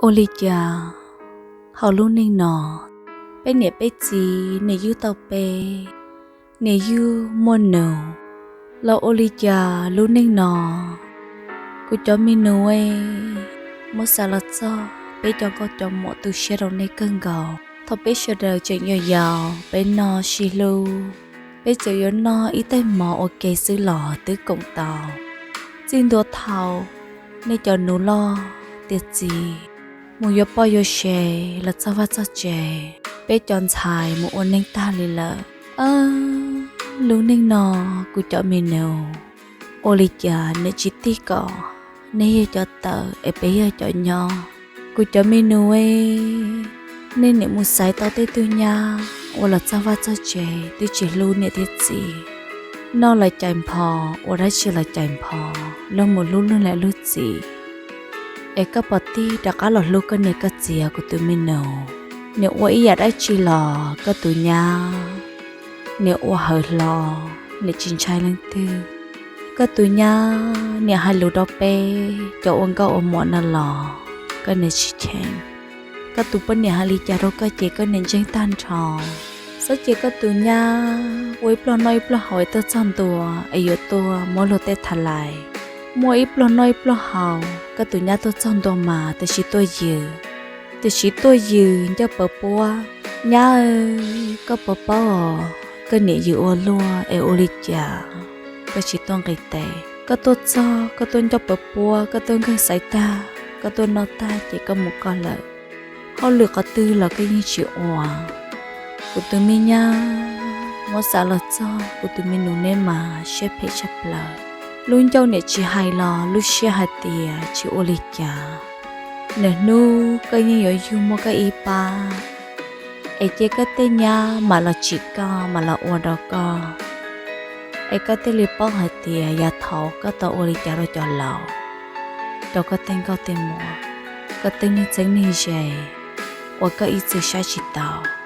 Ua li cas hauv lub neej no, peb niam peb txiv nim yug tau peb, nim yug muaj nus, los ua li cas lub neej no kuv cov me nus, muab xav los txog peb cov nkauj cov muam tu siab rau nej kawg nkaus. Thaum peb sawv daws tseem yau yau, peb noj sib hlub, peb txawm yuav noj ib tais mov ua ke xwb los twb koom tau. Txij ntua thaum nej cov nus loj tiav txiv mus yuav poj yuav sev los txog vaj txog tsev, peb cov ntxhais mus ua neej tag li lawm. Lub neej no kuv cov me nus, ua li cas niam tsis tig kom nej yog cov tawm es peb yog cov nyob. Kuv cov me nus, nej niam mus xaiv tau tej tug nyab uas los txog vaj txog tsev twb tsis hlub niam thiab txiv, noj los cais npho, ua dab tsi los cais npho, luag mus hlub luag niam luag txiv. Es koj puas tig rov qab los hlub koj niam koj txiv, kuv tus me nus? Niam ua ib yam dab tsi los koj tus nyab niam ua hawv hlo, niam tsis ntshai leej twg. Koj tus nyab niam hais lus rau peb cov ua nkauj ua muam no los koj niam tsis cheem. Koj tus poj niam hais li cas rau koj ces koj niam ntseeg tag nrho. Xyov cia koj tus nyab ua ib pluag noj ib pluag haus es tuaj txog ntua es yuav tuaj muab luag tej tha lais. Muaj ib pluag noj ib pluag haus, koj tus nyab tuaj txog ntua mas tam sim tuaj yws, tam sim tuaj yws ncauj pawv puab. Nyab, koj puas paub os, koj niam yws ua luaj es ua li cas koj tsis tuaj nqis tes? Koj tuaj txog koj tuaj ncauj pawv puab, koj tuaj nkawg xaiv tag, koj tuaj noj tag ces koj mus koj lawm. Hauj lwm qhov twg los koj yeej tsis ua. Kuv tus me nyab, muab xav los txog kuv tus me nus neb mas siab phem tshaj plaws. Lub ncauj niam tsis hais los lub siab hais tias tsis ua li cas. Niaj hnub koj yeej yuav yug muaj koj ib pab, es cia koj tej nyab mam los tsim koj mam los ua rau koj. Es koj thiaj li paub hais tias yav thaud koj tau ua li cas rau cov laus, rau koj tej nkauj tej muam, koj tej neeg txheeb neeg ze uas koj ib txwm saib tsis taus.